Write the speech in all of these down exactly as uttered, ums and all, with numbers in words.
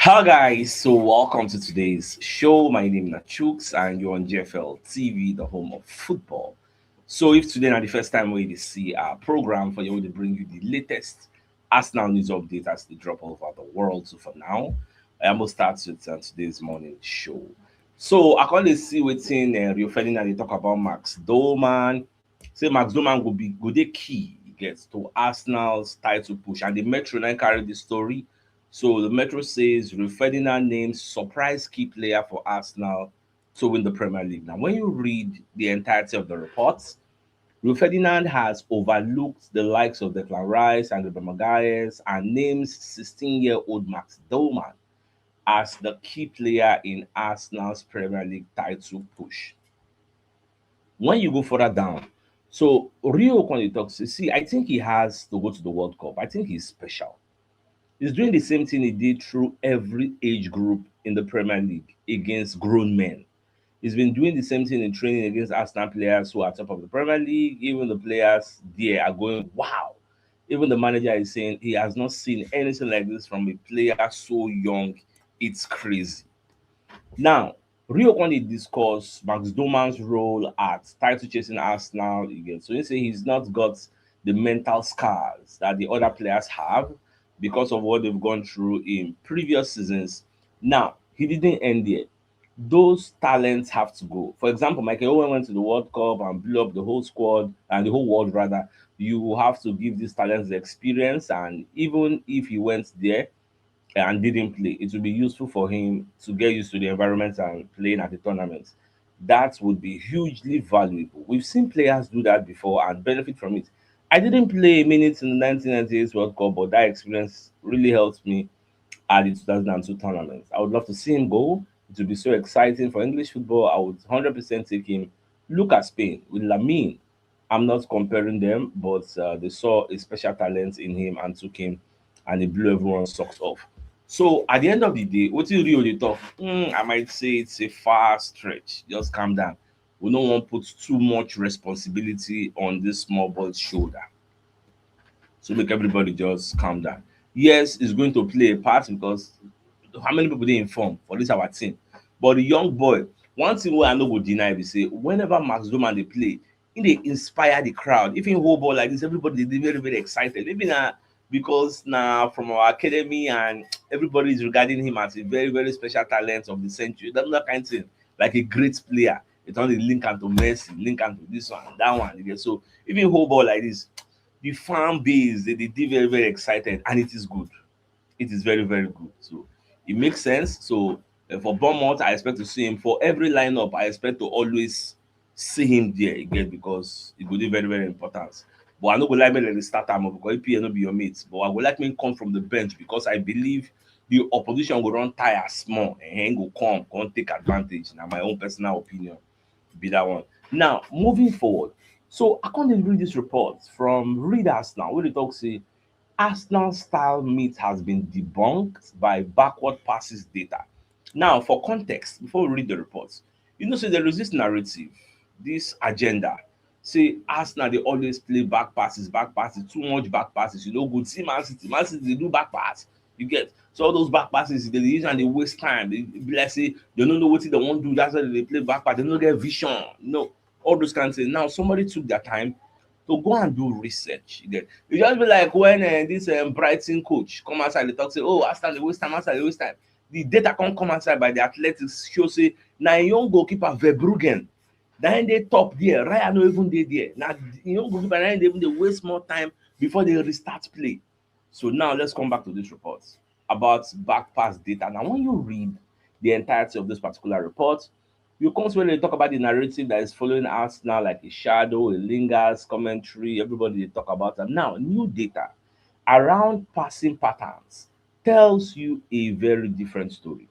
Hello guys, so welcome to today's show. My name is Chuks and you're on G F L T V, the home of football. So if today na the first time we see our program for you, we dey bring you the latest Arsenal news update as they drop all over the world. So for now, I almost start with uh, today's morning show. So I can only see within uh, Rio Ferdinand, they talk about Max Doman. Say Max Doman go be go dey key, you get, to Arsenal's title push. And the Metro now carry the story. So the Metro says Rio Ferdinand names surprise key player for Arsenal to win the Premier League. Now, when you read the entirety of the reports, Rio Ferdinand has overlooked the likes of Declan Rice and Gabriel Magalhaes and names sixteen-year-old Max Doman as the key player in Arsenal's Premier League title push. When you go further down, so Rio Conde talks, see, I think he has to go to the World Cup. I think he's special. He's doing the same thing he did through every age group in the Premier League against grown men. He's been doing the same thing in training against Arsenal players who are top of the Premier League. Even the players there are going, wow. Even the manager is saying he has not seen anything like this from a player so young. It's crazy. Now, Rio Conde discuss Max Doman's role at title chasing Arsenal again. So he say he's not got the mental scars that the other players have because of what they've gone through in previous seasons. Now, he didn't end there. Those talents have to go. For example, Michael Owen went to the World Cup and blew up the whole squad and the whole world rather. You have to give these talents the experience, and even if he went there and didn't play, it would be useful for him to get used to the environment and playing at the tournament. That would be hugely valuable. We've seen players do that before and benefit from it. I didn't play minutes in the nineteen ninety-eight World Cup, but that experience really helped me at the two thousand and two tournament. I would love to see him go. It would be so exciting for English football. I would one hundred percent take him. Look at Spain with Lamine. I'm not comparing them, but uh, they saw a special talent in him and took him, and he blew everyone's socks off. So at the end of the day, what you really talk, mm, I might say it's a far stretch. Just calm down. We don't want to put too much responsibility on this small boy's shoulder. So make everybody just calm down. Yes, it's going to play a part because how many people they inform for this our team? But the young boy, one thing I know go deny is say whenever Max Doman they play, he they inspire the crowd. If he hold ball like this, everybody they very, very excited. Maybe now because now from our academy and everybody is regarding him as a very, very special talent of the century. That, that kind of thing, like a great player. It's only link him to Messi, link him to this one, that one. You get? So if he hold ball like this, the fan base they, they did very, very excited, and it is good. It is very, very good. So it makes sense. So uh, for Bournemouth, I expect to see him for every lineup. I expect to always see him there again because it could be very, very important. But I no go like me like start him up because E P L no be your mate. But I go like me come from the bench because I believe the opposition go run tire small and he go come, come take advantage. Now my own personal opinion be that one. Now moving forward, so I can't read this report from readers now. Where they talk say Arsenal style meat has been debunked by backward passes data. Now, for context, before we read the reports, you know, so there is this narrative, this agenda. Say Arsenal they always play back passes, back passes, too much back passes. You know, good see Man City, Man City they do back pass. You get? So all those back passes they use and they waste time. They be like say they don't know what they want to do. That's why they play back pass. They don't get vision. No, all those kind of things. Now somebody took their time to go and do research. You get? It just be like when uh, this um, Brighton coach come outside, they talk say, "Oh, Arsenal they waste time, Arsenal they waste time." The data come come outside by the Athletics show say na young goalkeeper Verbruggen, na him dey top there. Raya no even dey there. Na young goalkeeper na him dey even dey waste more time before they restart play. So now let's come back to this report about back pass data. Now, when you read the entirety of this particular report, you come when they talk about the narrative that is following us now, like a shadow, a lingers commentary. Everybody they talk about that. Now, new data around passing patterns tells you a very different story.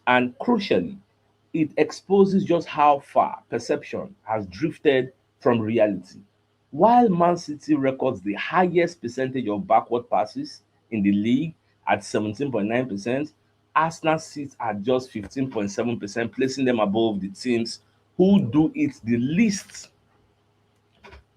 And crucially, it exposes just how far perception has drifted from reality. While Man City records the highest percentage of backward passes in the league at seventeen point nine percent, Arsenal sits at just fifteen point seven percent, placing them above the teams who do it the least.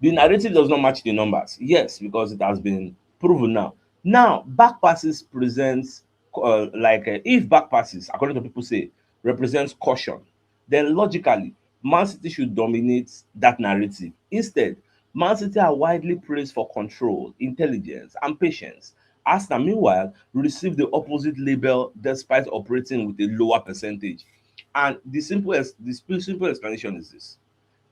The narrative does not match the numbers. Yes, because it has been proven now. Now, back passes presents uh, like uh, if back passes, according to people say, represents caution, then logically, Man City should dominate that narrative. Instead, Man City are widely praised for control, intelligence, and patience. Arsenal, meanwhile, received the opposite label despite operating with a lower percentage. And the simple, the simple explanation is this: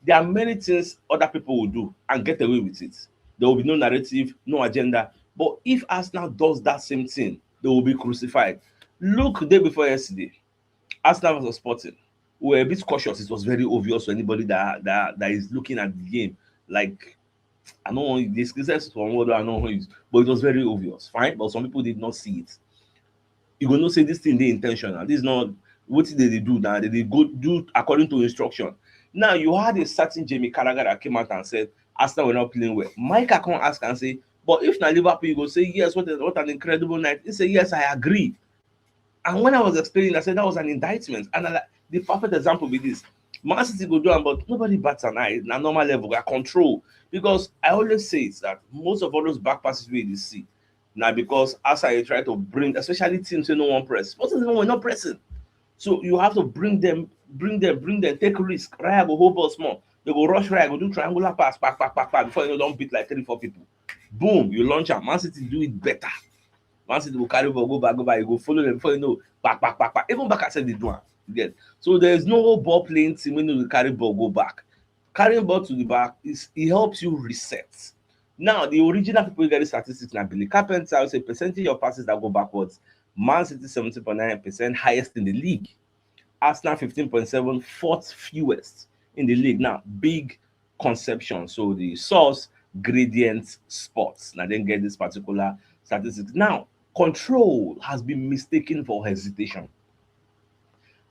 there are many things other people will do and get away with it. There will be no narrative, no agenda. But if Arsenal does that same thing, they will be crucified. Look, the day before yesterday, Arsenal versus Sporting, we were a bit cautious. It was very obvious to anybody that that that is looking at the game. Like, I know this this is one word I know use, but it was very obvious. Fine, but some people did not see it. You go know say this thing dey intentional. This is not what they, they do now. They, they go do according to instruction. Now you had a certain Jamie Carragher that came out and said Arsenal were not playing well. Micah come ask and say, but if na Liverpool, you go say yes. What, a, what an incredible night. He say yes, I agree. And when I was explaining, I said that was an indictment. And I, the perfect example be this: Man City go do am, but nobody bats an eye. Na normal level, I control. Because I always say it that most of all those back passes we dey see now because as I try to bring, especially teams wey no wan press, Sporting no, we're not pressing. So you have to bring them, bring them, bring them, take risk. Raya go hold ball small. They go rush Raya, go do triangular pass, pack, pack, pack, pack. Before you know, don't beat like three, four people. Boom, you launch am. Man City do it better. Man City go carry ball, go back, go back. You go follow them before you know, back, back, back, back. Even back, I said they do am. You get? So there is no ball playing team wey no dey carry ball go back. Carrying ball to the back is, it helps you reset. Now, the original people wey get the statistics na Billy Carpenter, who say percentage of passes that go backwards, Man City seventeen point nine percent, highest in the league. Arsenal fifteen point seven, fourth fewest in the league. Now, big conception. So the source, Gradient Sports. Now, then get this particular statistics. Now, control has been mistaken for hesitation.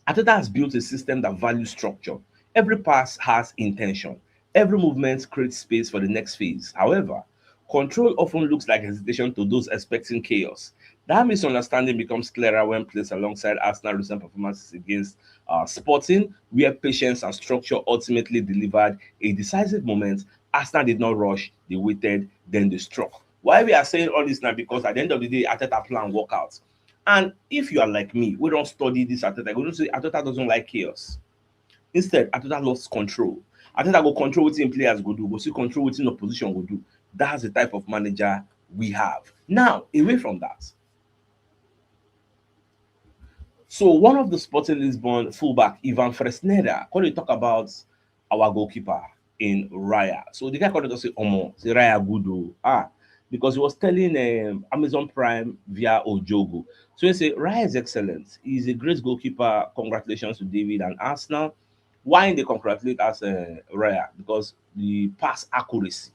Arteta has built a system that values structure. Every pass has intention. Every movement creates space for the next phase. However, control often looks like hesitation to those expecting chaos. That misunderstanding becomes clearer when placed alongside Arsenal's recent performances against uh, Sporting, where patience and structure ultimately delivered a decisive moment. Arsenal did not rush, they waited, then they struck. Why we are saying all this now? Because at the end of the day, Arteta plan work out. And if you are like me, we don't study this Arteta, you don't say Arteta doesn't like chaos. Instead, Arteta loves control. Arteta go control wetin players go do, go see control wetin opposition go do. That's the type of manager we have. Now, away from that. So one of the Sporting Lisbon fullback, Ivan Fresneda, come dey talk about our goalkeeper in Raya. So the guy come dey talk say, "Omo, say Raya good o." Ah, because he was telling um, Amazon Prime via Ojogo. So he say, "Raya is excellent. He's a great goalkeeper. Congratulations to David and Arsenal." Why they congratulate us, uh, Raya? Because the pass accuracy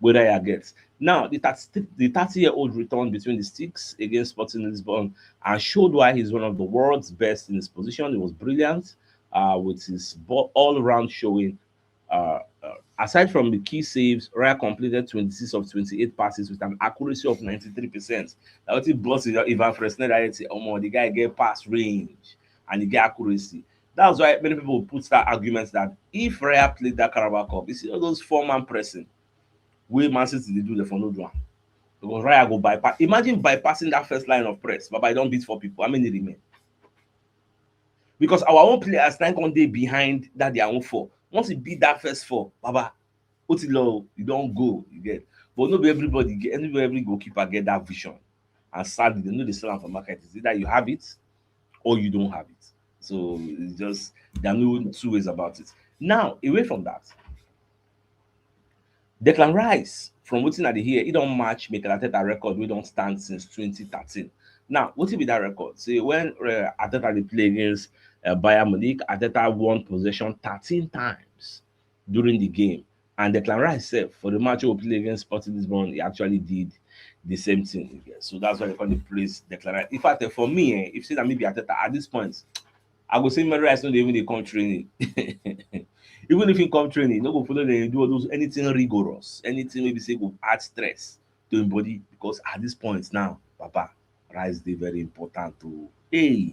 wey Raya gets. Now, the thirty, the thirty-year-old returned between the sticks against Sporting Lisbon and showed why he's one of the world's best in his position. He was brilliant uh, with his ball, all-round showing. Uh, uh, aside from the key saves, Raya completed twenty-six of twenty-eight passes with an accuracy of ninety-three percent. Now, what it boss Ivan Fresneda, oh, the guy get pass range and he get accuracy. That's why many people put that argument that if Raya played that Carabao Cup, you see all those four-man pressing, wey Man City dey do, the for no do am. Because Raya go bypass. Imagine bypassing that first line of press. Baba, you don beat four people. How many remain? Because our own players na come dey behind that their own four. Once you beat that first four, Baba, what you love, you don't go, you get. But no be everybody get, every, every goalkeeper get that vision. And sadly, they know they sell am for market. It's either you have it or you don't have it. So it's just, there are no two ways about it. Now, away from that, Declan Rice, from wetin I dey hear, he don match Mikel Arteta record wey don stand since twenty thirteen. Now, wetin be that record? Say when uh, Arteta dey play against uh, Bayern Munich, Arteta won possession thirteen times during the game. And Declan Rice sef, for the match wey we play against Sporting Lisbon, he actually did the same thing. So that's why they call it praise Declan Rice. In fact, eh, for me, eh, if say that maybe Arteta at this point, I go say Mary Rice no dey even dey come training. Even if he come training, no go follow them do all those anything rigorous, anything maybe say go add stress to him body, because at this point now, Papa, Rice dey very important to, hey,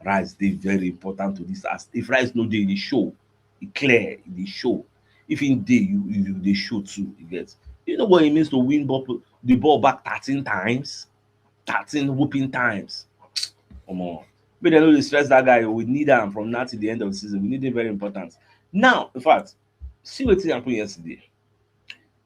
Rice dey very important to this. As if Rice no dey in the show, e clear in the show. If he dey, you you dey show too. You get, you know what it means to win ball, the ball back thirteen times, thirteen whooping times. Omo, make dem no dey stress that guy. We need am from now till the end of the season. We need him very important. Now, in fact, see wetin happen yesterday.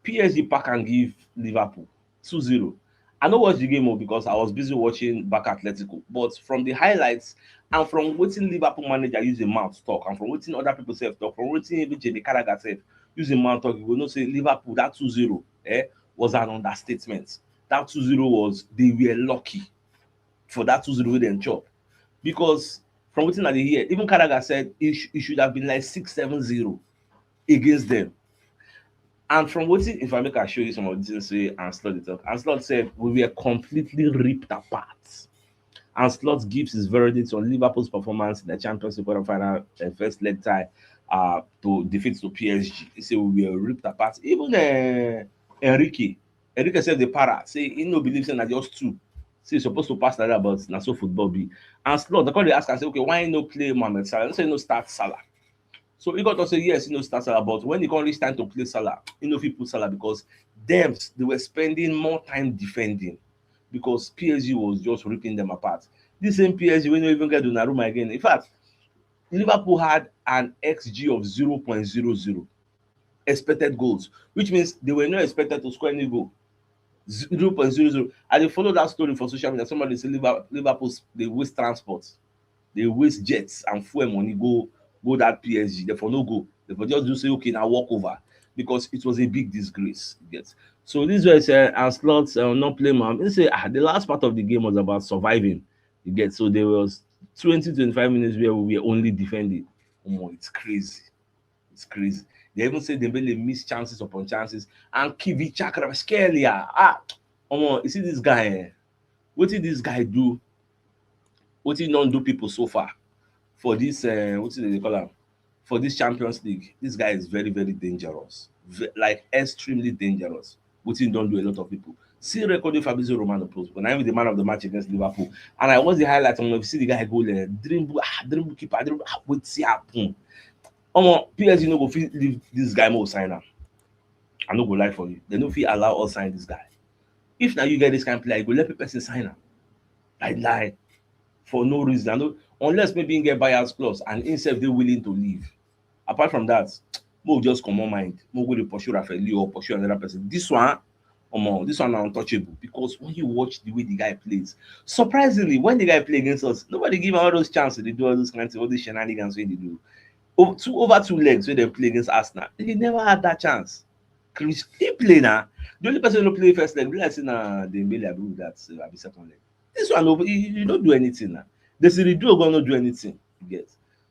P S G pack and give Liverpool two zero. I no watch the game o because I was busy watching back Atletico. But from the highlights and from wetin Liverpool manager use im mouth talk and from wetin other people sef talk, from wetin even Jamie Carragher sef use im mouth talk, you go know say Liverpool, that two zero, eh, was an understatement. That two zero was, they were lucky for that two zero wey dem chop. Because from wetin I dey hear, even Carragher said it, sh- it should have been like six seven zero against them. And from wetin, if I make I show you some of the things wey Ancelotti talk, Ancelotti said we were completely ripped apart. Ancelotti gives his verdict on Liverpool's performance in the Champions League quarterfinal, uh, first leg tie, uh, to defeat to P S G. He said we were ripped apart. Even uh, Enrique, Enrique said the para, say he no believe say na just two. Say e suppose to pass like that, but na so football be. And Slot, they come dey ask am say, okay, why he no play Mohamed Salah? He say he no start Salah. So he got to say yes, he no start Salah, but when he come reach time to play Salah, he no fit put Salah because them, they were spending more time defending because P S G was just ripping them apart. This same P S G wey no even get Donnarumma again. In fact, Liverpool had an X G of zero point zero zero expected goals, which means they were not expected to score any goal. Zero point zero zero. I dey follow that story for social media. Somebody say Liverpool, Liverpool they waste transport, they waste jets and fuel money go go that P S G. Therefore no go. Therefore just do say okay now walk over because it was a big disgrace. You get, so this way say and Slot uh, not play man. He say ah, the last part of the game was about surviving. You get, so there was twenty twenty-five minutes where we were only defending. Omo, it's crazy. It's crazy. They even say Dembele missed chances upon chances. And Kvicha Kvaratskhelia. Ah, omo, you see this guy. Eh? What did this guy do? What he don't do people so far for this? Uh, what did they call him? For this Champions League, this guy is very, very dangerous. Ve- like extremely dangerous. What he don't do a lot of people. See record of Fabrizio Romano post, but I'm the man of the match against Liverpool. And I watch the highlights. And if you see the guy go there, dribble, ah, dribble keeper, dribble, ah, what see happen? Omo, P S G no go fit leave this guy more sign am. I no go lie for you. They no fit allow us sign this guy. If now you get this kind of player, you go let the person sign am. Like lie. For no reason. I know, unless maybe he get buyer's clause and himself they willing to leave. Apart from that, mo just come on mind. Mo go to pursue Rafael or pursue another person. This one, omo, this one are untouchable because when you watch the way the guy plays, surprisingly, when the guy play against us, nobody give him all those chances. They do all those kinds of all these shenanigans when they do. Over two, over two legs when they play against Arsenal, they never had that chance. Chris, he play now. The only person who play first leg, be like say na Dembele, I believe that uh, I be second leg. This one, no, you, you don't do anything now. They say the do go not do anything. You get.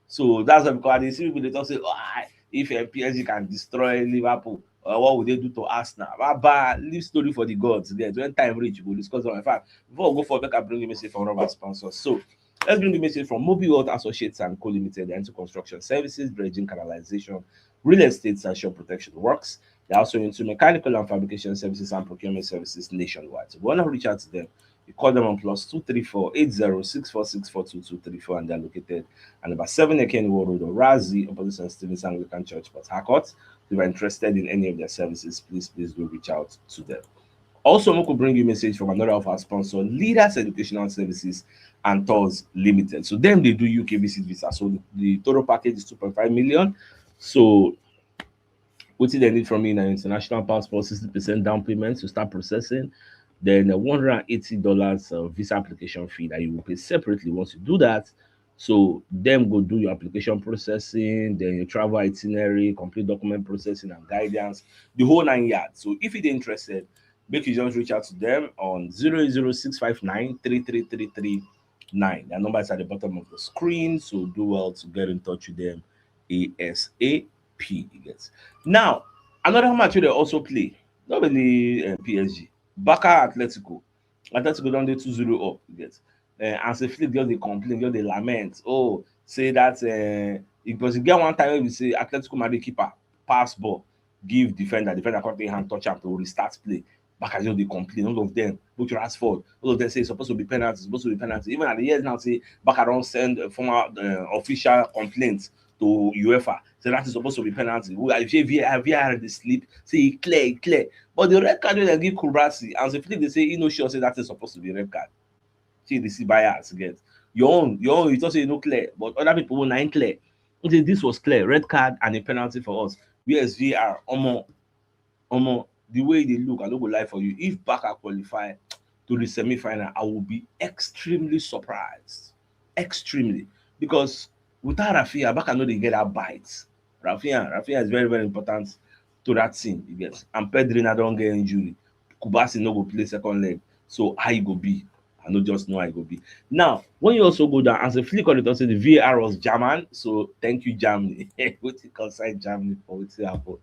So that's why because they see people they talk say, oh, ah, if uh, P S G can destroy Liverpool, uh, what would they do to us now? Baba, leave story for the gods. Get when time reach, we'll discuss on. In fact, before we go for back, I bring you message from Robert sponsors. So let's bring the message from Mobile World Associates and Co Limited, into construction services, dredging, canalization, real estate, and shore protection works. They're also into mechanical and fabrication services and procurement services nationwide. So if you want to reach out to them, you call them on plus two three four eight zero six four six four two two three four, and they're located at number seven Eken Road, Orazi, opposite Saint Stephen's Anglican Church, Port Harcourt. If you are interested in any of their services, please, please do reach out to them. Also, we could bring you a message from another of our sponsors, Leaders Educational Services and Tours Limited. So them they do U K visit visa. So the, the total package is two point five million. So what they need from me now, international passport, sixty percent down payment to start processing. Then uh, one hundred and eighty dollars uh, visa application fee that you will pay separately once you do that. So them go do your application processing, then your travel itinerary, complete document processing and guidance, the whole nine yards. So if you're interested, make you just reach out to them on zero zero six five nine three three three three nine. Their number is at the bottom of the screen, so do well to get in touch with them ASAP. You get. Now, another match wey they also play, not only uh, P S G, Barca Atletico. Atletico don dey two zero up, you get. Uh, Hansi Flick just dey complain, just dey lament. Oh, say that uh, because e get one time wey be say Atletico Madrid keeper pass ball, give defender, defender come take hand touch am to restart play. Barca just dey complain, all of them, both Rashford, all of them say it's supposed to be penalty, supposed to be penalty. Even at the years now, say Barca don send uh, formal uh, official complaints to UEFA. So that is supposed to be penalty. Who if V R, V R dey sleep, say e clear, e clear. But the red card wey dem give Kubarasi, and so Flick dey say he no sure say that is supposed to be red card. See the see bias get. Your own, your own, you just say e no clear, but other people own na im clear. He say this was clear, red card and a penalty for us. Whereas V A R, omo, omo, the way they look, I no go lie for you. If Barca qualify to the semi-final, I will be extremely surprised, extremely, because without Rafinha, Barca no dey get that bite. Rafinha, Rafinha is very, very important to that team, you get. And Pedri now don get injury. Kubasi no go play second leg. So how e go be? I no just know how e go be. Now, when you also go down, as a Flick on the say the V A R was German, so thank you, Germany. Wetin concern Germany for wetin happen?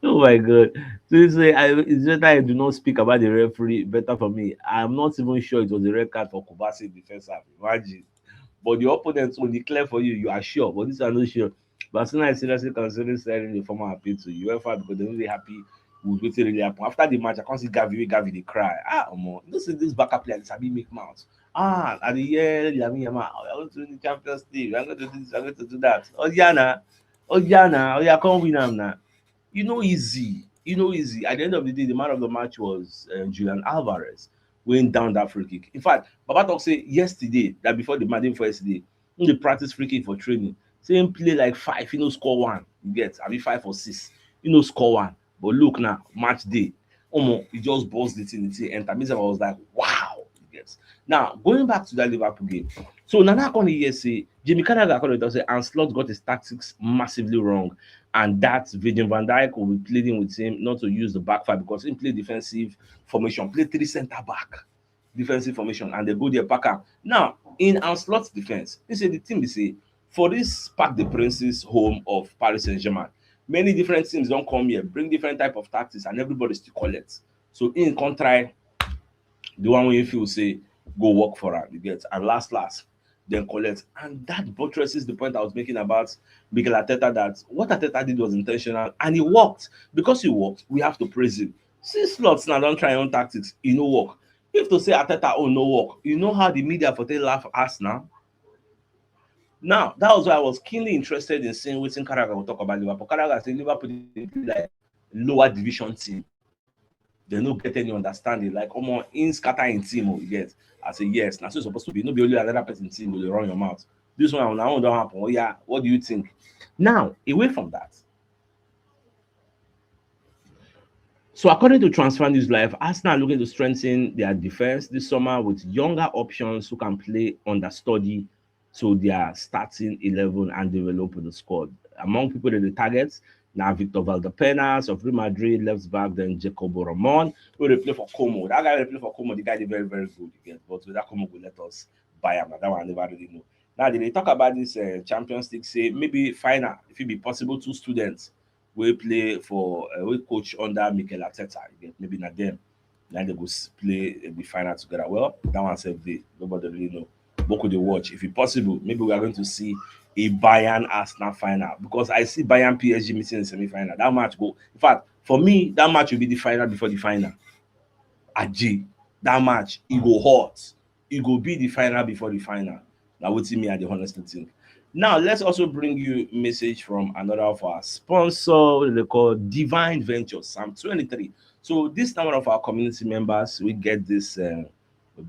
Oh my God. So you say I, it's better I do not speak about the referee. Better for me. I'm not even sure it was a red card for Kubasi in the first half. Imagine. But the opponent will declare for you, you are sure. But this are not sure. Barcelona is seriously considering sending the former appeal to UEFA because they no dey happy with wetin really happen. After the match, I come see Gavi, wey Gavi dey cry. Ah, omo, you know say this Barca player dey sabi make mouth. Ah, I dey hear Lamine Yamal, "Oh, we are going to win the Champions League, we are going to do this, we are going to do that." Oya na, oya na, oya come win am na. E no easy, e no easy. At the end of the day, the man of the match was uh, Julian Alvarez, wey down that free kick. In fact, Baba talk say yesterday, that before the match, day before yesterday, he dey practice free kick for training. Say he play like five, he no score one. You get, I mean five or six, he no score one. But look now, match day, omo, he just burst the thing, the thing enter. Me sef, I was like, wow. You get. Now, going back to that Liverpool game, so Nana come here say Jamie Carragher come talk say Ancelotti got his tactics massively wrong, and that Virgil van Dijk will be pleading with him not to use the back five because he play defensive formation, play three center back defensive formation, and they go there pack am. Now, in Ancelotti's defense, he say the thing be say for this Parc des Princes, home of Paris Saint-Germain, many different teams don come here, bring different type of tactics, and everybody still collect. So he come try the one wey he feel say go work for am, you get. And last last, then collect. And that buttresses the point I was making about Mikel Arteta, that what Arteta did was intentional and it worked. Because it worked, we have to praise him. See, Slot now don try own tactics, e no work. If to say Arteta own no work, you know how the media for take laugh Arsenal? Now, that was why I was keenly interested in seeing wetin Carragher go talk about Liverpool. Carragher say Liverpool dey play like lower division team. They no get any understanding. Like, omo, in scatter in team, oh, you get. I say, yes, na so it's supposed to be. No be only another person team go dey run your mouth. This one, na one don happen. Oh yeah, what do you think? Now, away from that. So according to Transfer News Live, Arsenal are looking to strengthen their defense this summer with younger options who can play understudy to their starting eleven and develop the squad. Among people that they target, now Victor Valdepeñas of Real Madrid, left back, then Jacobo Ramon, who they play for Como. That guy they play for Como, the guy is very, very good, you get. But with that Como, will let us buy him. That one I never really know. Now, they talk about this uh, Champions League, say maybe final, if it be possible, two students will play for, uh, will coach under Mikel Arteta. You get, maybe not them. Then they go s- play uh, the final together. Well, that one said they nobody really know. But could they watch? If it possible, maybe we are going to see a Bayern Arsenal final, because I see Bayern P S G meeting in semi final. That match go. In fact, for me, that match will be the final before the final. Aji, that match, it go hot. It go be the final before the final. Now, what me, I dey honestly think. Now, let's also bring you message from another of our sponsor, they call Divine Ventures, Psalm twenty-three. So this time, one of our community members, we get this uh,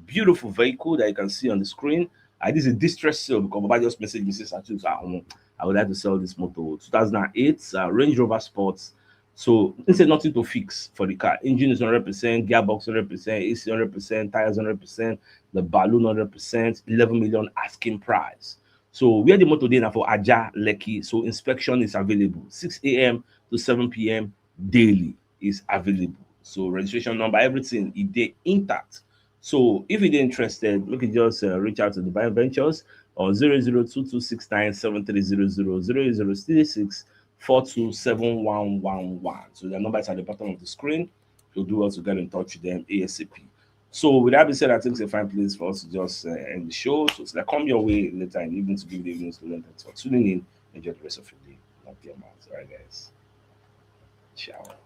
beautiful vehicle that you can see on the screen. Uh, this is a distress sale because Baba just messaged me, says, "Atuntu, ah, omo, I would like to sell this motor." two thousand eight uh, Range Rover Sports. So he said nothing to fix for the car. Engine is one hundred percent, gearbox one hundred percent, A C one hundred percent, tires one hundred percent, the balloon one hundred percent, eleven million asking price. So where the motor dey na for Aja Lekki. So inspection is available six a.m. to seven p.m. daily is available. So registration number, everything, e dey intact. So if you dey interested, you can just uh, reach out to the Divine Ventures on zero zero two two six nine seven three zero zero, zero zero three six four two seven one one one. So their number is at the bottom of the screen. You'll do well to get in touch with them ASAP. So with that being said, I think it's a fine place for us to just uh, end the show. So it's like come your way later in the evening to give the evening to learn. Thanks for tuning in. Enjoy the rest of your day. Not your mouth. All right, guys. Ciao.